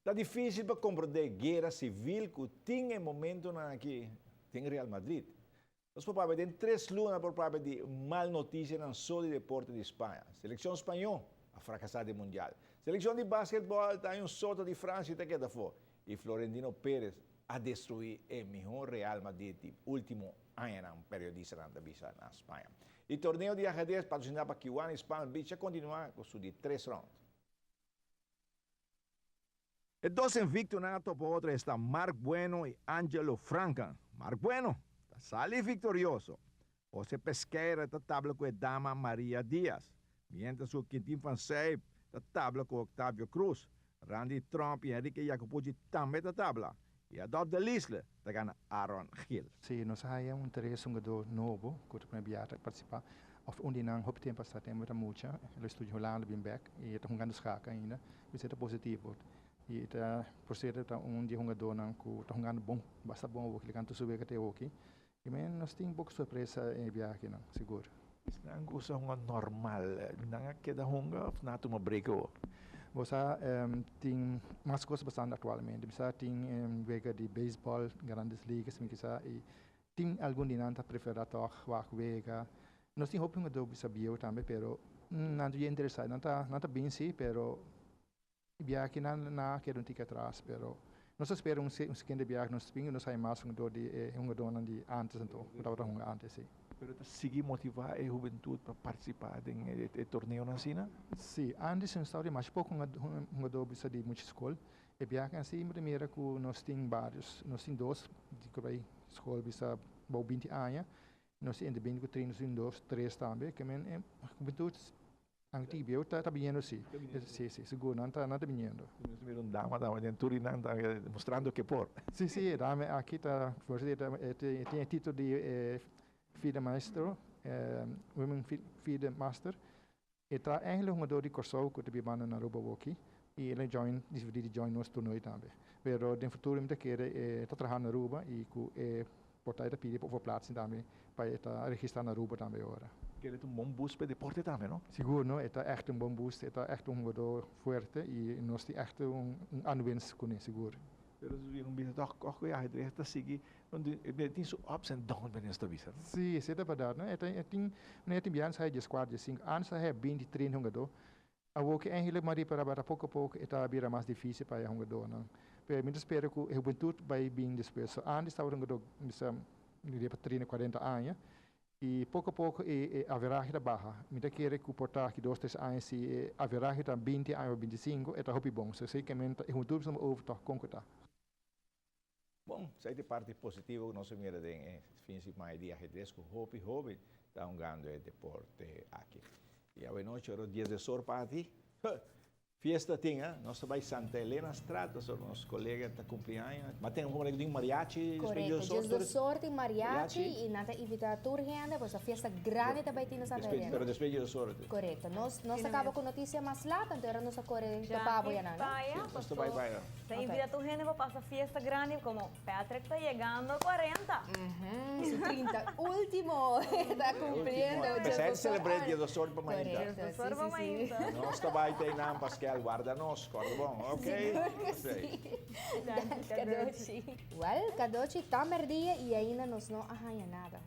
Ta difísil pa komprondé guera sivil ku tin e momentunan aki den Real Madrid. Nos por papia den tres luna por papia di mal notisianan so di deporte di Spaña. Selekshon spañó a frakasá den Mundial. Selekshon di basketbòl ta haña un sota di Fransia i ta keda afó. I Florentino Perez a destruí e mihó Real Madrid di último añanan, periodistanan ta bisa na Spaña. I torneo di ajedrez patrosiná pa Kiwanis Palm Beach a kontinuá ku su di tres rònt. E dos invictonan a topa otro esta Mark Bueno y Angelo Franken. Mark Bueno ta sali victorioso. Jose Pesqueira ta tabla cu e dama Maria Diaz, mientras cu Quintin van Zijp ta tabla cu Octavio Cruz. Randy Tromp y Enrique Jacopucci tambe ta tabla. Y Adolf de Lisle ta gana Aaron Gil. Si nos a haya un tres hungador nobo cu ta prome biaha ta participa of un di nan hopi tempo a sta tempo ta mucha, el a studia Hulanda bin bek y e ta hungando schaak ainda, esey ta positivo y ta por cierto ta un di e hungadornan cu ta hungando bon, basta bon awoki, canto su wega te awoki y men nos tin poco sorpresa e biaha akinan, sigur. Esnan cu sa hunga normal, nan a keda hunga of nan a tuma break awor? Bo sa tin mas cos pasando actualmente. Mi sa tin wega di baseball, Grandes Ligas mi kisa y tin algun di nan ta prefera tog wak wega. Nos tin hopi hungador bisa bieu tambe pero nan ta bien interesa. Nan ta nan ta bin si pero e biaha aki nan a keda un tiki atras pero nos ta spera un un siguiente biaha nos bin y nos haya mas hungador di e hungadornan di antes anto cu tabata hunga antes si. Pero ta sigui motiva e hubentud pa participa den e torneonan asina? Si, antes nos tabata masha poco hungador bisa di mucha scol. E biaha asi mi ta mira cu nos tin varios, nos tin dos di cu bay scol bisa bou binti aña, nos tin entre binti cu trinta, nos tin dos, tres tambe, ke men e hubentud Anti bieu ta biniendo si. Si, si, sigur nan ta nan ta biniendo. Nos mira un dama tambe den tur di nan ta mostrando ke por. Si, si, e dame aki ta for si e tin e titulo di FIDE maestro, women FIDE master. E ta eigenlijk hungador di Kòrsou ku ta bibando na Aruba awoki i el a join disidi di join nos toernooi tambe. Pero den futuro mi ta kere e ta traha na Aruba i ku e Por ta e ta pidi pa overplaatsing tambe pa e ta registra na Aruba tambe ora. Kere ta un bon boost pa e deporte tambe, no? Sigur no, e ta echt un bon boost, e ta echt un hugador fuerte y nos tin echt un aanwinst cune, sigur. Pero su un bisa toch koh cu e ahedrez ta sigui, e tin su ups and downs manera nos ta bisa, no? Si, esey ta berdad, no? E ta e tin, manera tin biaha nos a haya diescuatro, diescinco, antes a haya binti, trinta hugador, Awor ku Angela Marie para bata poko a poko e ta bira mas difísil pa e hungadónan. Pero mi ta spera ku e hubentut bai bin despues. So antes tabata hungadó bisa riba trinta, kuarenta aña i poko a poko e e averahe ta baha. Mi ta kere ku por ta aki dos, tres aña si e averahe ta binti aña o bintisinko e ta hopi bon. So esei ke men ta e hubentut bisa over tòg kon ku ta. Bon, esei ta e parti positivo ku nos a mira den e fin siman di ahedres ku hopi hoben ta hungando e deporte aki. I awenochi ora dies de sor parti, huh! Fiesta tin, eh? Nos ta bai Santa Elena Straat, pasobra nos kolega ta kumpli aña. Ma ten un ku tin mariachi despues Korekto, dies de sor. dies de sor tin mariachi i nan ta invitá tur hende, pues ta fiesta grandi ta bai tin na Santa Elena. Pero despues dies de sor. Korekto. Nos nos ta kaba ku notisia mas lat, anto era nos a kore topa bo yanan, no? Sí, nos ta bai bai. Ta invita tur hende pa pasa fiesta grandi como Patrick ta yegando 40. Su 30 ultimo ta cumpliendo. Pesey ta celebrate Dia do Sol pa mainta. Correcto, si, si, si. Nos ta bay ta einan Paskel, warda nos, corda bon, ok? Sigur cu si. Danki Cadochi. Well, Cadochi, ta merdia y ainda nos no a haya nada.